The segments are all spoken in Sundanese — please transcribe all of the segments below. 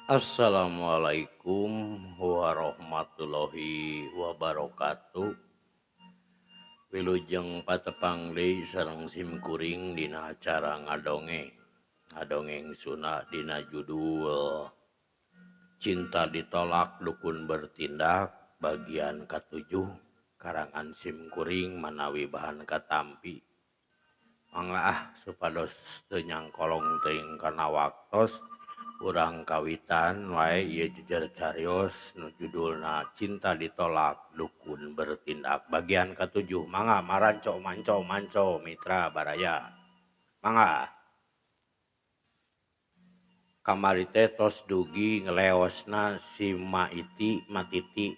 Assalamualaikum warahmatullahi wabarakatuh. Wilujeng patepang deui sareng sim kuring dina acara ngadongeng. Ngadongeng Sunda dina judul Cinta Ditolak Dukun Bertindak bagian ka-7 karangan sim kuring manawi bahan katampi. Mangga ah supados teu nyangkolong teuing kana waktos. Urang kawitan wae ieu jejer carios nu judulna Cinta Ditolak Dukun Bertindak bagian ka-7. Mangga maranco manco manco mitra baraya. Mangga. Kamari teh tos dugi ngeleosna si Maiti Matiti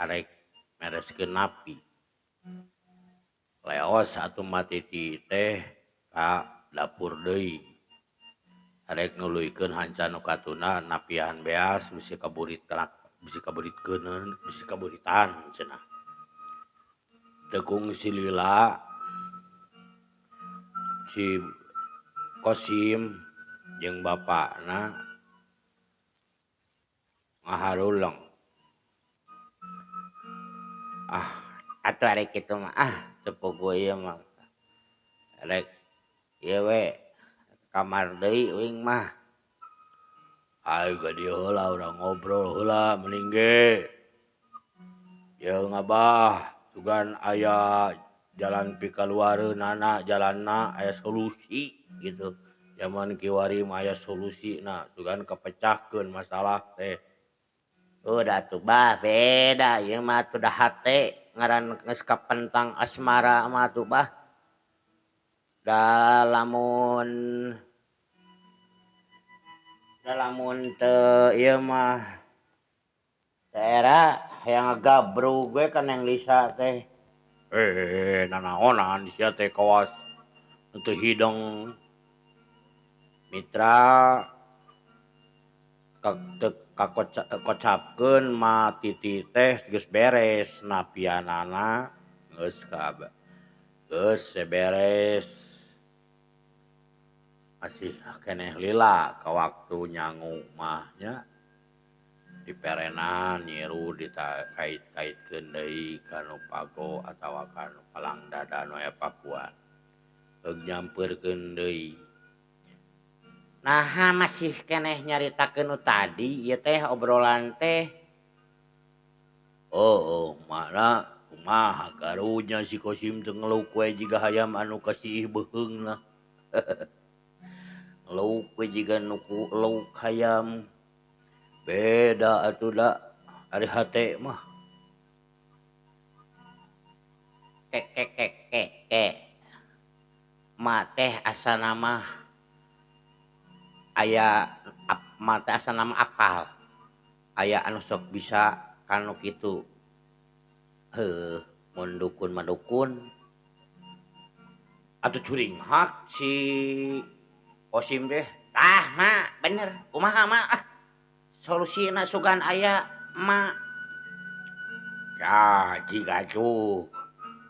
arek mereskeun napi. Leos atuh Matiti teh ka dapur deui. Arek nuluykeun hanca nu katuna napian beas bisi kaburit bisi kaburitkeun bisi kaburitan cenah. Teu kungsi lila si Kosim jeung bapakna ngaharuleng. Ah, atuh arek kitu mah ah teu puguh ieu mah. Arek ieu we kamar deui uing mah. Ayo ka dieu heula urang ngobrol heula mending ge. Jeung Abah sugan aya jalan pikaluareunana jalanna aya solusi gitu. Zaman kiwari mah aya solusina sugan kapecahkeun masalah teh. Udah atuh bah beda ieu mah atuh da hate ngaran geus kapentang asmara mah atuh bah. Da lamun teu ieu mah daerah hayang ngagabrug we ka Neng Lisa teh. Nanaonan sia teh kawas teu hideng. Mitra kakocapkeun Matiti teh geus beres napianana geus geus beres. Masih keneh lila ka waktu nyangu mah nya diperenan nyiru dikait-kaitkeun deui kanu pago atawa kanu palang dada nu aya pakuan. Heug nyampeurkeun deui. Naha masih keneh nyaritakeun nu tadi ieu teh obrolan teh. Oh, makna kumaha karunya si Kosim teh ngeluk we jiga hayam anu kasiih beuheungna. Ngeluk we jiga nu ku eluk hayam. Beda atuh da ari hate mah. Ke ke ke ke ke. Ma teh asana mah aya ma teh asana mah apal. Aya anu sok bisa kanu kitu. Heuh, mun dukun mah dukun. Atuh curinghak si Kosim teh. Tah ma, bener. Kumaha ma? Ah, solusina sugan aya ma. Ya, jika tuh.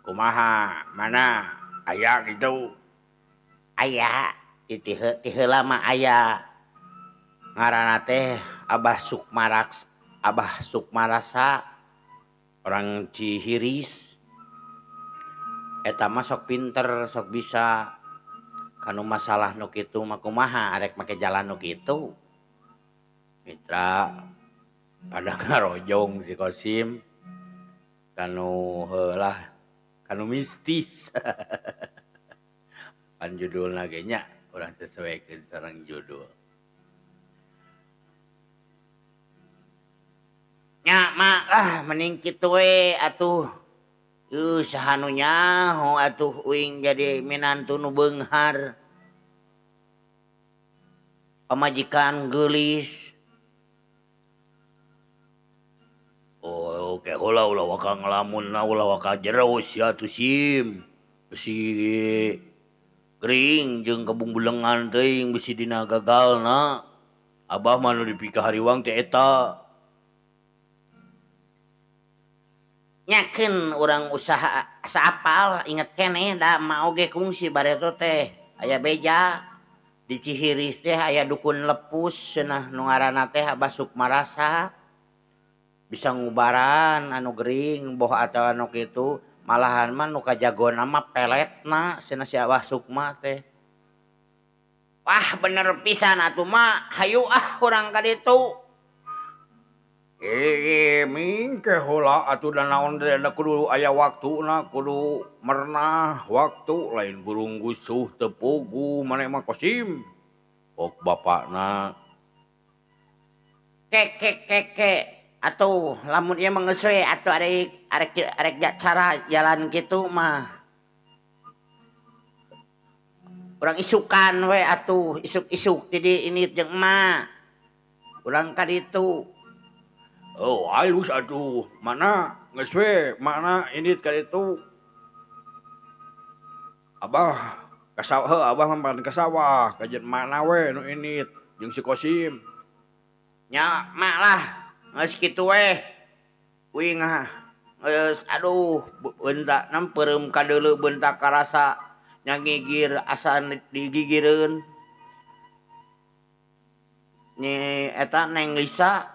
Kumaha? Mana? Aya gitu. Aya. Ti heula mah aya. Ngaranna teh Abah Sukmaraks, Abah Sukmarasa orang Cihiris. Eta mah sok pinter, sok bisa kanu masalah nu kitu mah kumaha arek make jalan nu kitu. Mitra pada ngarojong si Kosim kanu heulah kanu mistis. Pan judulna ge nya urang sesuaikeun sareng judul. Nya mah lah mending kitu we atuh. Saha nu nyaho atuh uing jadi minantu nu beunghar. Pamajikan geulis. Oh, oke heula ulah waka ngalamunna ulah waka jero sia atuh Sim. Bisi gering jeung kabungbulengan teuing bisi dina gagalna. Abah mah nu dipikahariwang teh eta. Nyakeun urang usaha saapal inget keneh da ma oge kungsi bareto teh aya beja. Di Cihiris teh aya dukun lepus cenah nu ngaranna teh Abah Sukmarasa. Bisa ngubaran anu gering boh atawa anu kitu, malahan mah nu kajagona mah peletna cenah si Abah Sukma teh. Wah bener pisan atuh mah, hayu ah urang ka ditu. Mingke heula atuh da naon teh da kudu aya waktuna, kudu merenah waktu lain burung gusuh teu puguh maneh mah Kosim. Ok bapakna. Keke keke atuh lamun ieu mah geus we atuh arek arek arek cara jalan kitu mah. Urang isukan we atuh, isuk-isuk ti di ini jeung emak. Urang ka ditu. Oh, halus atuh. Mana geus we, mana indit ka ditu. Abah ka sawah, heuh abah mah ka sawah, kajeun mana we nu indit jeung si Kosim. Nya mak lah, geus kitu we. Kuing ah, geus aduh bentak nam peureum ka deuleu bentak karasa nya ngigir asa digigireun. Nyi eta Neng Lisa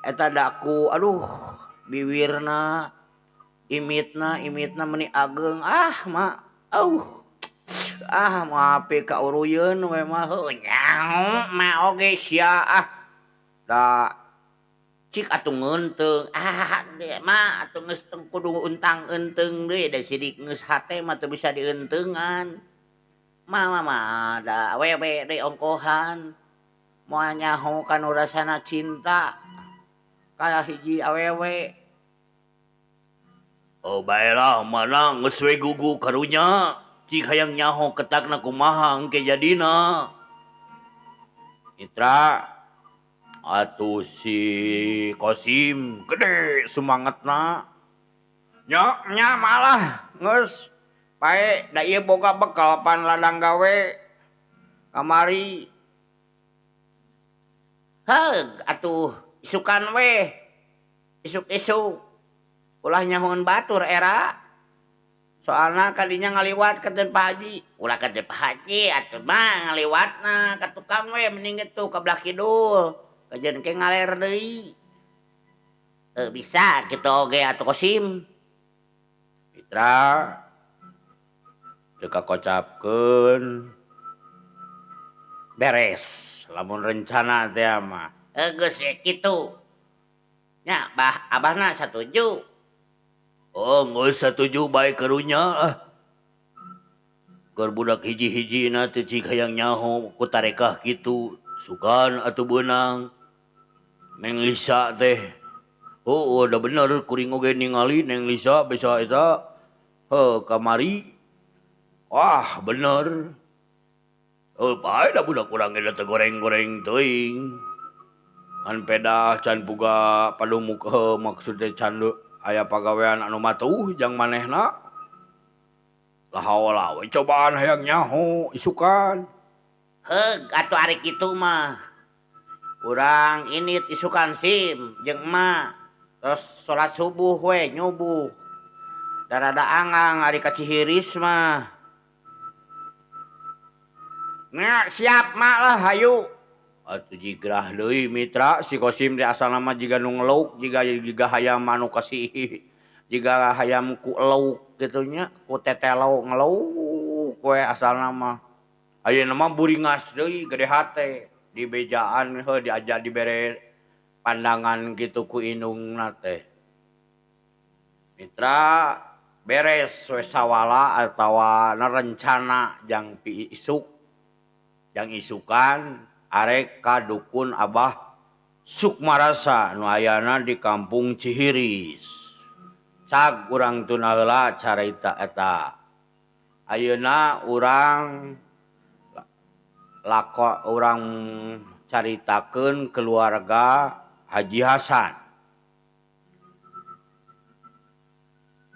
eta daku aduh biwirna imitna imitna meni ageng ah mak auh ah maapi ka uruyeun we mah heuh nyaho mak oge sia ah da cik atuh ngeunteung ah mak atuh geus teu kudu untang eunteung deui da sidik geus hate mah teu bisa diunteungan mah mah da awewe deui ongkohan moal nyaho kanu rasana cinta ka hiji awewe. Oh baelah mana geus we gugu karunya cik hayang nyaho ketakna kumaha engke jadina. Mitra atuh si Kosim gede semangatna. Nya nya malah geus pae da ieu boga bekal pan ladang gawe kamari. Heug atuh isukan we. Isuk-isuk ulah nyahoan batur era. Soalna kadinya ngaliwat ka teh Pak Haji. Ulah ka teh Pak Haji atuh mah ngaliwatna ka tukang we mending kitu ka belah kidul. Kajeun ke ngaler deui. Teu bisa kitu oge atuh Kosim. Mitra teu kakocapkeun beres lamun rencana teh mah. Geus kitu. Nya bah abahna satuju. Oh, geus satuju bae karunya ah. Keur budak hiji-hijina teh cik hayang nyaho ku tarekah kitu, sugan atuh beunang. Neng Lisa teh. Oh, da bener kuring oge ningali Neng Lisa bisa eta heuh kamari. Wah, bener. Oh, bae da budak urang ge teh goreng-goreng teuing. Ngan pedah can boga padumuk heuh maksud teh can aya pagawean anu matuh jang manehna. Lah haola we cobaan hayang nyaho isukan. Heug atuh ari kitu mah. Urang indit isukan sim jeung emak. Terus salat subuh we nyubuh. Da rada angang ari ka Cihiris mah. Nya siap mak lah hayu. Atuh jigrah deui mitra si Kosim teh asalna mah jiga nu ngelouk jiga jiga hayam anu kasih jiga hayam ku eluk kitu nya ku tetelo ngelouk we asalna mah. Ayeuna mah buringas deui gede hate di bejaan heuh diajar dibere pandangan kitu ku indungna teh. Mitra beres we sawala atawa rencana jang pi isuk jang isukan arek ka dukun Abah Sukmarasa nu ayana di kampung Cihiris. Cag urang tuna heula carita eta. Ayeuna urang lako urang caritakeun keluarga Haji Hasan.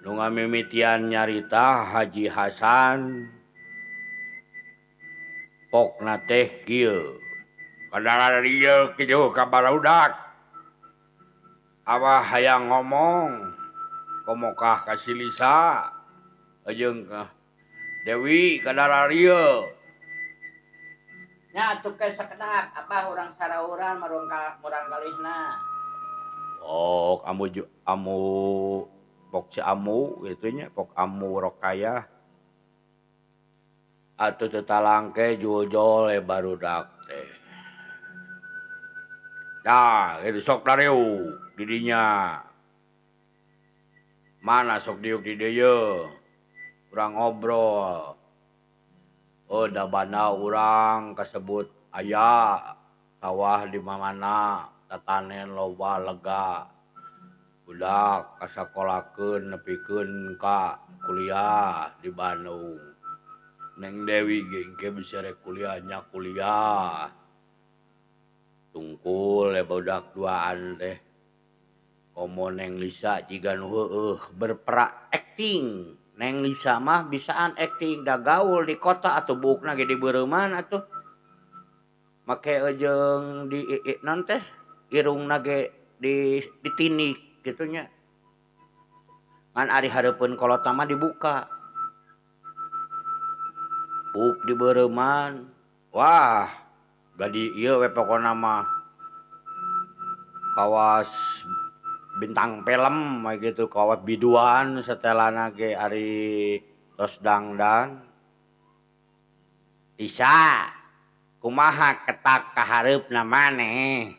Nu ngamimitian nyarita Haji Hasan pokna teh kieu. Kadara dieu kitu ka barudak. Abah hayang ngomong komokah ka si Lisa jeung ka Dewi kadara dieu. Nya atuh ke sakedap abah urang sarauran murang kalihna. Oh, amu pok si amu gitu nya, pok amu Rokayah. Atuh teu talangke juljol barudak teh. Dah, itu sok dariuk di dinya. Mana sok diuk di dieu? Urang ngobrol. Oh, da banda urang kasebut aya sawah di mana tatanen loba lega. Budak kasakolakeun nepikeun ka kuliah di Bandung. Neng Dewi ge engke bisa rek kuliah nya kuliah. Tungkul budak duaan teh. Komo Neng Lisa jiga nu heueuh berperak acting. Neng Lisa mah bisaan acting da gaul di kota atuh buukna ge di beureuman atuh. Make jeung di non teh irungna ge di ditinik kitu nya. Ngan ari hareupeun kolotna mah dibuka. Buuk di beureuman. Wah, gadi ieu we pokona mah. Kawas bintang film we gitu, kawas biduan setelana ge ari tos dangdan. Lisa, kumaha ketak kahareupna maneh?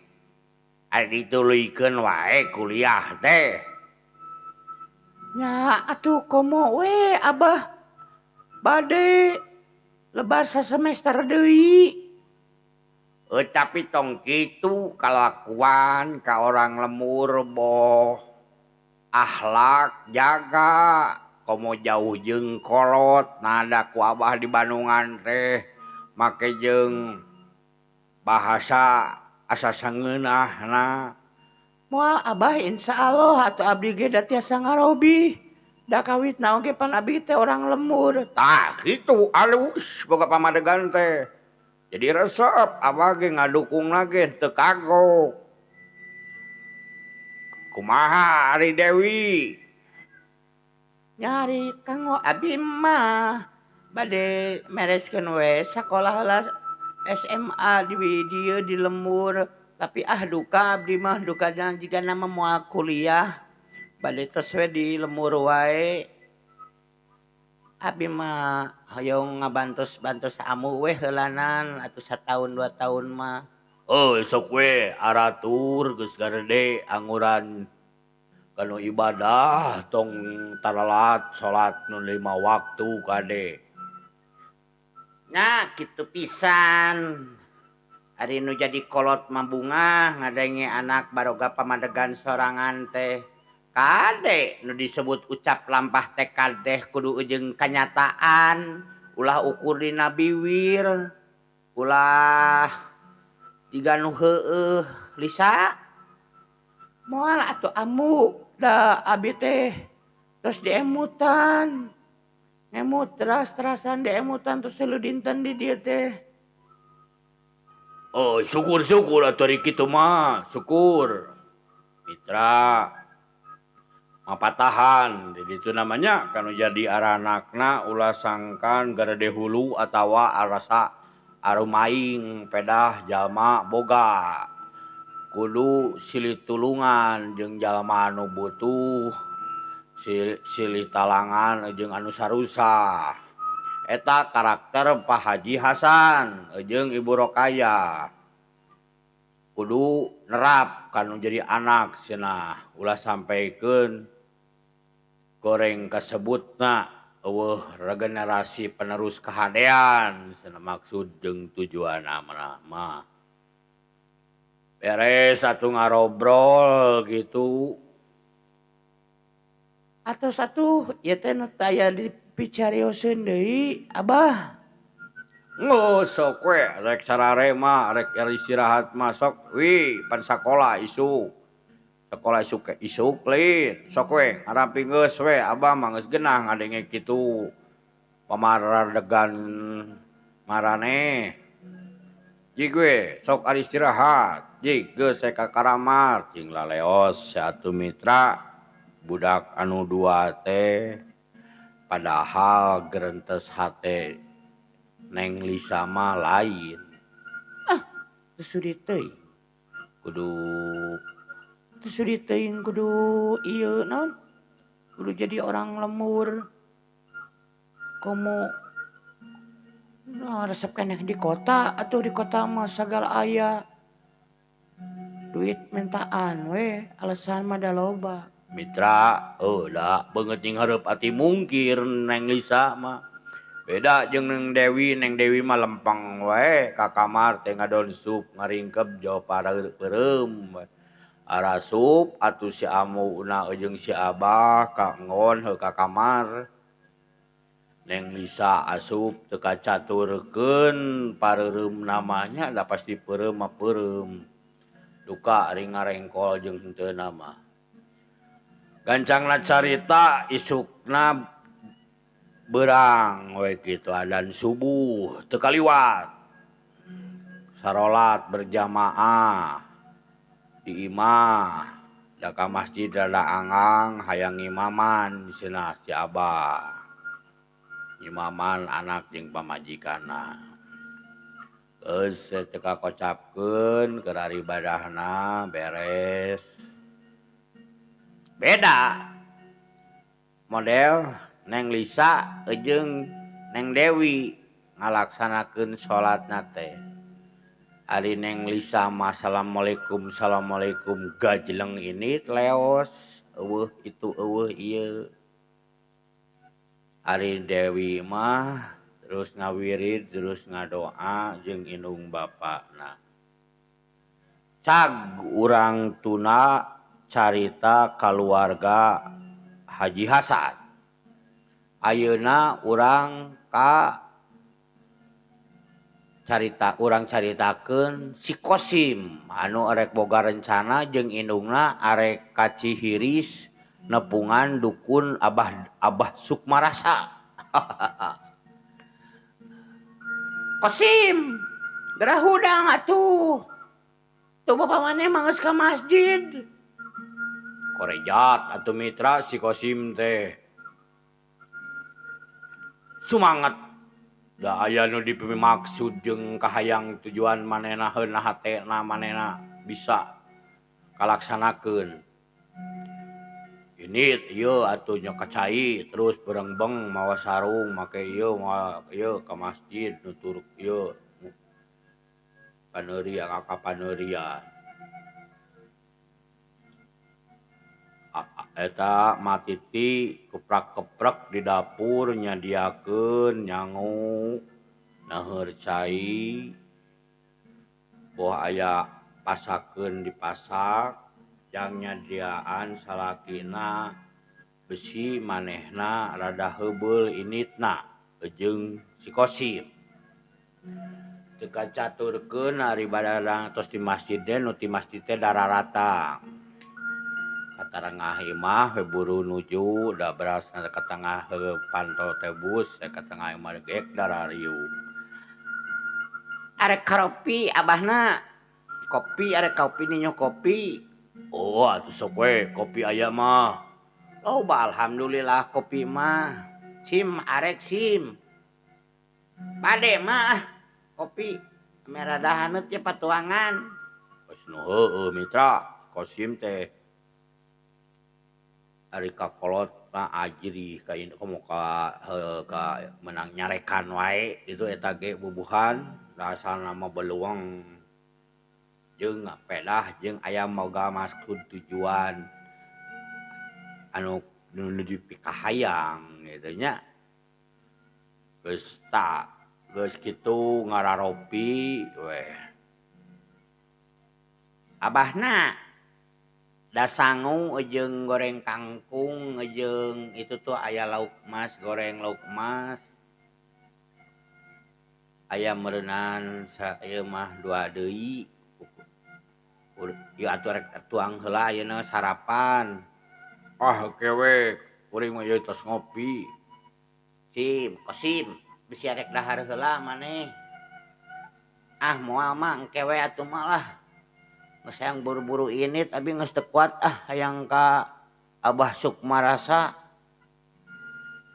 Ari dituluykeun wae kuliah teh. Nya atuh komo we abah bade lebar sasemester deui. Tapi tong kitu kalakuan ka orang lemur boh akhlak jaga komo jauh jeung kolot nada ku abah di Bandungan teh make jeung bahasa asa sangeunahna. Moal abah insyaallah atuh abdi ge da tiasa ngarobi da kawitna oge pan abdi teh orang lemur. Tah kitu alus boga pamadegan teh. Jadi resep abah ge ngadukung lagi teu kagok. Kumaha ari Dewi? Nyari kanggo abi mah bade mereskeun we sakolah heula SMA di dieu di lembur, tapi ah duka abdi mah duka jiga nama moal kuliah bade tos we di lembur wae. Abi mah hoyong ngabantos-bantos amu we heulanan atuh sataun 2 tahun mah. Oh, sok we aratur geus garede anguran kanu ibadah tong taralat salat nu 5 waktu kade. Nah, kitu pisan. Ari nu jadi kolot mah bungah ngadenge anak baroga pamadegan sorangan teh. Kade nu disebut ucap lampah tekad teh kudu jeung kanyataan, ulah ukur dina biwir, ulah jiga nu heueuh Lisa. Moal atuh amu da abi teh terus diemutan. Ngemut teras-terasan diemutan terus 3 dinten di dieu teh. Oh, syukur-syukur atuh ari kitu mah, syukur. Mitra mapatahan, jadi itu namanya kanu jadi aranakna ulah sangkan garede hulu atawa arasa arumaing pedah jalma boga. Kudu silih tulungan jeung jalma anu butuh, silih talangan jeung anu sarusah. Eta karakter Pak Haji Hasan jeung Ibu Rokayah. Kudu nerap kanu jadi anak cenah, ulah sampaikeun goreng kasebutna eueuh regenerasi penerus kahadean cenah maksud jeung tujuan mah. Beres atuh ngarobrol gitu. Atau satu ieu teh nu taya dipicarioseun deui abah. Geus sok we rek sarare mah rek istirahat mah sok wi pan sakola isuk. Sekolah isuk ke isuk lain sok we ngarampi geus we abah mah geus genah ngadenge kitu pamaradegan maraneh. Jig we sok ari istirahat jig geus ka karamar jeung laleos satu mitra budak anu dua teh padahal gerentes hate Neng Lisa mah lain. Teu sudi teuing kudu teu sudi teuing kudu ieu naon kudu jadi orang lembur komo nah resep keneh di kota atuh di kota mah sagala aya duit mentaan we alasan mah da loba. Mitra oh da beungeut jeung hareup ati mungkir Neng Lisa mah beda jeung Neng Dewi. Neng Dewi mah lempeng we ka kamar teh ngadon sup ngaringkep jauh pareureum arasup atuh si amuna jeung si abah ka nggon heuh ka kamar. Neng Lisa asup teu kacaturkeun pareureum namanya da pasti peureum mah peureum duka ari ngarengkol jeung henteu mah. Gancangna carita isukna beurang we kitu adan subuh teu kaliwat sarolat berjamaah di imah da ka masjid rada anggang hayang ngimaman cenah si abah ngimaman anak jeung pamajikanna geus teu kakocapkeun keur ari ibadahna beres. Beda model Neng Lisa jeung Neng Dewi ngalaksanakeun salatna teh. Ari Neng Lisa mah assalamualaikum assalamualaikum gajleng ini leos eueuh itu eueuh ieu. Ari Dewi mah terus ngawirid terus ngadoa jeung indung bapana. Cag urang tuna carita kaluarga Haji Hasan. Ayeuna urang ka carita urang caritakeun si Kosim anu arek boga rencana jeung indungna arek ka Cihiris nepungan dukun Abah Sukmarasa. Kosim, gerah hudang atuh. Tuh bapak maneh mah geus ka masjid. Korejat atuh mitra si Kosim teh. Sumangat da aya nu dipimaksud jeung kahayang tujuan manehna heunah hatena manehna bisa kalaksanakeun. Ini ieu atuh nya kacai terus berengbeng mawa sarung make ieu mawa ieu ka masjid nutur ieu paneria ka paneria. Eta matiti keprak-keprek di dapur nyadiakeun nyangu naheur cai boh aya pasakeun dipasak jang nyadiaan salakina besi manehna rada heubeul initna jeung si Kosim. Teu kacaturkeun ari badarang tos di masjid teh nu ti masjid teh dararatang. Katarengah imah we buru nuju da berasna ka tengah panto teh bus ka tengah imah geek darariu. Arek karopi abahna kopi arek kopi ninyo kopi. Oh atuh sok we kopi aya mah. Loba alhamdulillah kopi mah. Sim arek sim. Bade mah kopi merada haneut ye patuangan. Geus nu heueuh mitra Kosim teh. Ari kakolot mah ajrih ka komo ka menang nyarekan wae itu eta ge bubuhan rasana mah beluang jeung pedah jeung aya moga maksud tujuan anu nu dipikahayang gitu nya. Geus tak geus kitu ngararopi weh. Abahna da sangu jeung goreng kangkung jeung itu tuh aya lauk mas goreng lauk mas aya meureunan ieu mah dua deui ieu atuh rek tuang heula ayeuna sarapan. Ah kewe kuring mah ieu tos ngopi. Sim Kosim bisi arek dahar heula maneh. Ah moal mah engke we atuh mah lah. Geus hayang buru-buru init abi geus teu kuat ah hayang ka Abah Sukmarasa.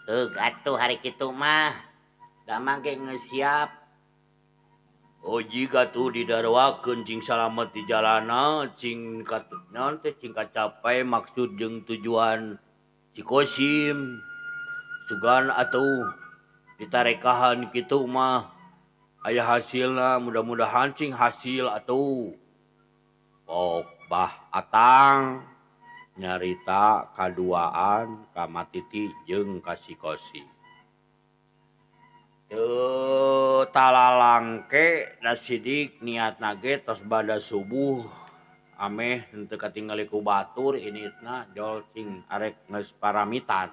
Teu atuh hari kitu mah. Da mah ge geus siap. Oh jika tuh didarwakeun cing salamet di jalana cing naon teh cing kacapai maksud jeung tujuan si Kosim sugan atuh ditarekahan kitu mah aya hasilna mudah-mudahan cing hasil atuh. Pok Bah Atang nyarita kaduaan ka Matiti jeung ka si Kosim. Teu talalangke da sidik niatna ge tos bada subuh ameh henteu katingali ku batur initna jol cing arek geus paramitan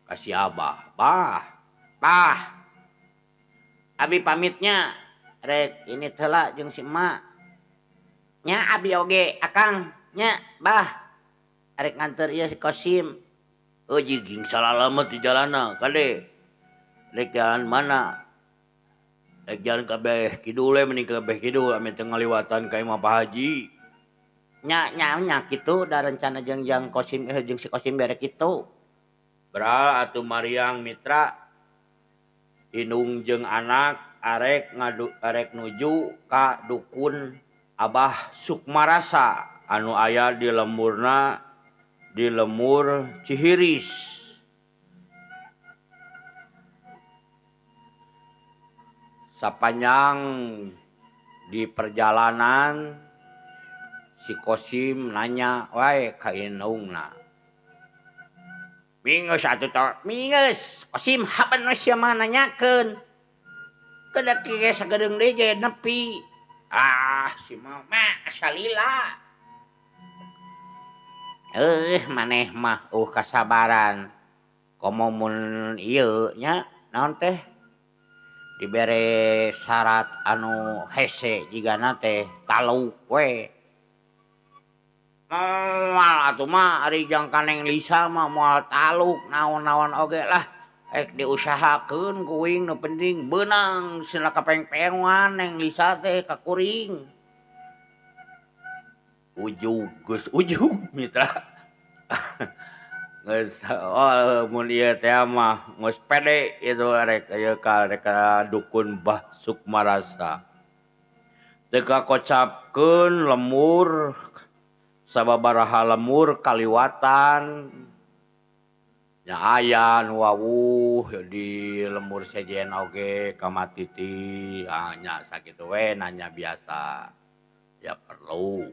ka si Abah. Bah, bah. Abi pamitnya rek init heula jeung si emak. Nya abi oge akang nya bah. Arek nganter ieu si Kosim. Euy jeung salalamet di jalana kade. Rek jalan mana? Rek jalan ka beh kidul we mending ka beh kidul ame teu ngaliwatan ka imah Pak Haji. Nya nya nya kitu da rencana jeung jang Kosim jeung si Kosim bere kitu. Beral atuh mariang mitra indung jeung anak arek ngadu arek nuju ka dukun Abah Sukmarasa anu aya di lemurna di lemur Cihiris. Sapanjang di perjalanan si Kosim nanya wae ka indungna. Mingus atuh to, mingus. Kosim hapan we sia mah nanyakeun. Kedak ge sagedeung deui ge nepi. Ah, si mah asalila. Maneh mah kasabaran. Komo mun ieu nya naon teh? Dibere syarat anu hese jigana teh taluk we. Moal atuh mah ari jang ka Neng Lisa mah moal taluk naon-naon oge lah. Rek diusahakeun kuing nu penting beunang sina kapengpengan Neng Lisa teh ka kuring. Ujug geus ujug mitra. Geus oh mun ieu teh mah geus pede itu rek ieu ka rek ka dukun Bah Sukmarasa. Teu kakocapkeun lemur sababaraha lemur kaliwatan nya aya nu wawuh di lemur sejen oge ka Matiti ah nya sakitu we nanya biasa ya perlu.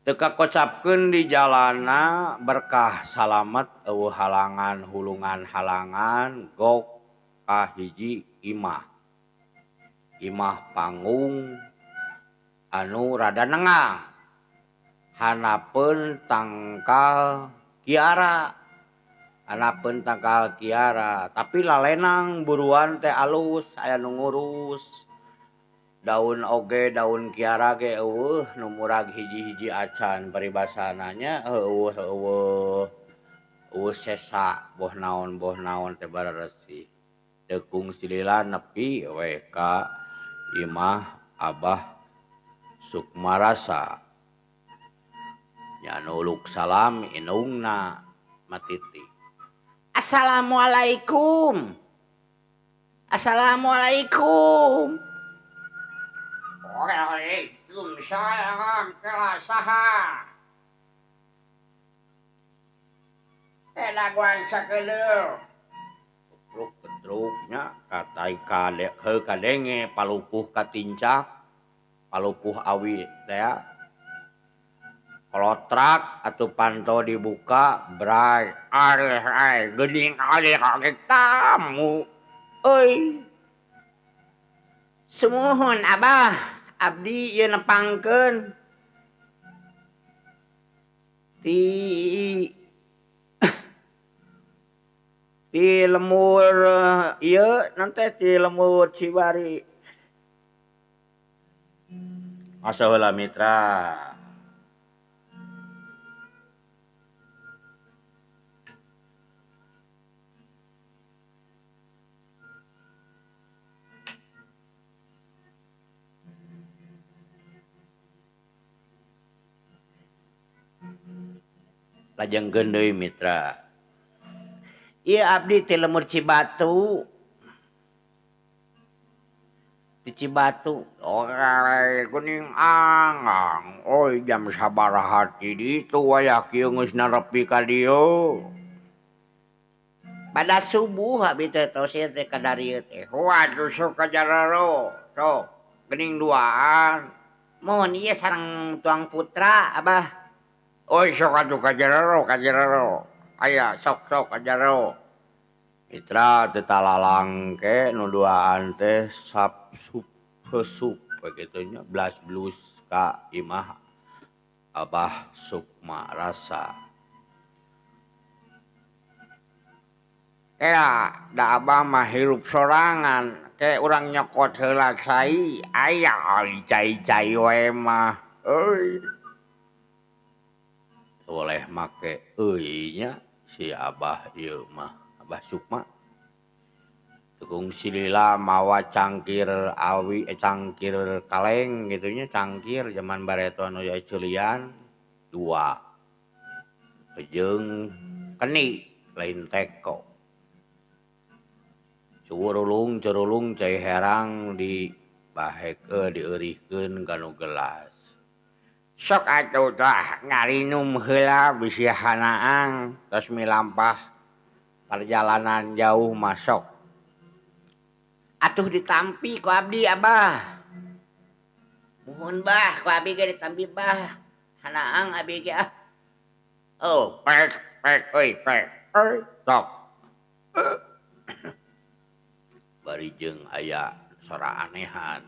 Teu kakocapkeun di jalana berkah salamet eueuh halangan hulungan halangan gok ka hiji imah. Imah panggung anu rada nengah. Hanapeun tangkal kiara. Hanapeun tangkal kiara, tapi lalenang buruan teh alus aya nu ngurus. Daun oge daun kiara ge eueuh nu murag hiji-hiji acan paribasana nya eueuh eueuh eueuh sesa boh naon teh bararesih. Teu kungsi lila nepi we ka imah Abah Sukmarasa. Nya nuluk salam indungna Matiti. Assalamualaikum. Assalamualaikum. Waalaikumsalam saha. Daguan sakeuleuh. Petruk-petruknya katai kadek heuh kadenge palupuh katincak palupuh awi teh. Kolotrak atuh panto dibuka bray areh ai geuning areh oge tamu euy. Sumuhun Abah, abdi ieu nepangkeun ti lemur ieu nanti ti lemur Cibari. Asa heula mitra. Lajengkeun deui mitra. Ieu abdi ti lemur Cibatu. Di Cibatu. Ore geuning angang oi jam sabaraha ti ditu wayah kieu geus nepi ka dieu. Pada subuh abi teh tos ieu teh ka darieu teh. Waduh sok ka jarero sok geuning duaan. Mohon ieu sareng tuang putra abah. Oi sok atuh ka jarero ka jarero. Aya sok sok ka jarero. Mitra teu talalangke nu duaan teh sap sup sup kitu nya blas blus ka imah Abah Sukma Rasa. Ea da abah mah hirup sorangan ke urang nyokot heula cai aya cai-cai wae mah euy. Boleh make euy nya si Abah ieu mah Abah Sukma. Tukung silila mawa cangkir awi cangkir kaleng gitu nya cangkir zaman bareto anu aya ceulian dua. Jeung keni lain teko. Curulung curulung cai herang di baheke dieurihkeun kana gelas. Sok atuh tah ngarinum heula bisi hanaang tos milampah perjalanan jauh masuk. Atuh ditampi ku abdi abah. Muhun bah ku abdi ge ditampi bah. Hanaang abdi ge ah. Oh, pek pek euy pek. Euy sok. Bari jeung aya sora anehan.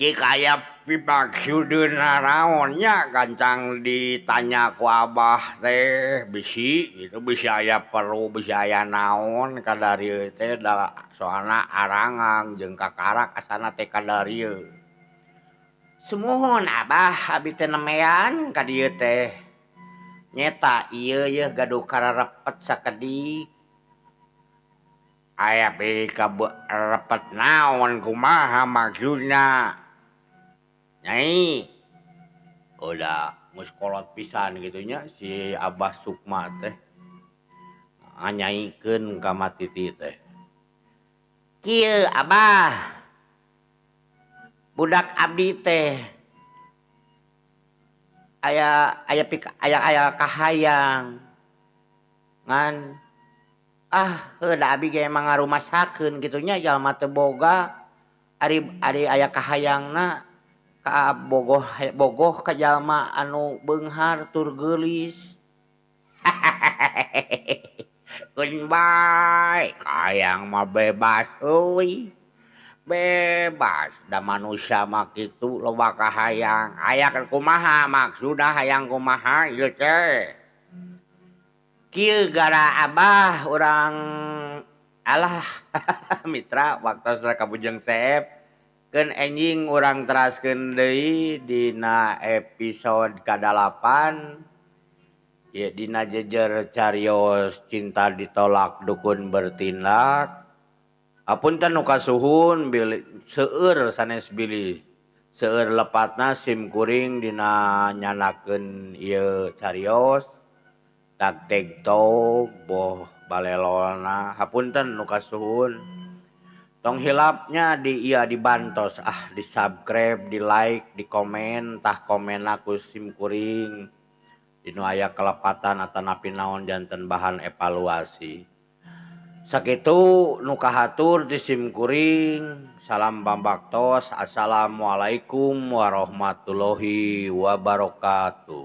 Cik aya pimaksudna naon nya gancang ditanya ku abah teh bisi gitu bisi aya perlu bisi aya naon ka darieu teh da soalna arangang jeung kakarak asana teh ka darieu. Sumuhun abah abi teh nemean ka dieu teh. Nyeta ieu yeuh gaduh kararepet sakedik. Aya bi karepet naon kumaha maksudna? Nyai udah geus kolot pisan gitu nya si Abah Sukma teh nganyaikeun ka Matiti teh. Kieu Abah budak abdi teh aya aya pika aya aya kahayang ngan ah heuh da abi ge emang ngarumasakeun kitu nya jalma teu boga ari ari aya kahayangna ka bogoh bogoh ka jalma anu beunghar tur geulis. Keun bae hayang mah bebas euy. Bebas da manusia mah kitu loba kahayang. Aya kumaha maksudna hayang kumaha ieu teh. Kieu gara abah urang alah mitra waktosna ka Bujeng Seep. Keun enjing urang teraskeun deui dina episode ka-8 ieu dina jejer carios cinta ditolak dukun bertindak. Apunten nu kasuhun bilih seueur sanes bilih seueur lepatna sim kuring dina nyanakeun ieu carios tag teg tog boh balelolna hapunten nu kasuhun. Tong hilapnya di iya dibantos ah di subscribe di like di komen tah komenna ku sim kuring dinu aya kelepatan atanapi naon janten bahan evaluasi. Sakitu nu kahatur ti sim kuring salam bambaktos assalamualaikum warahmatullahi wabarakatuh.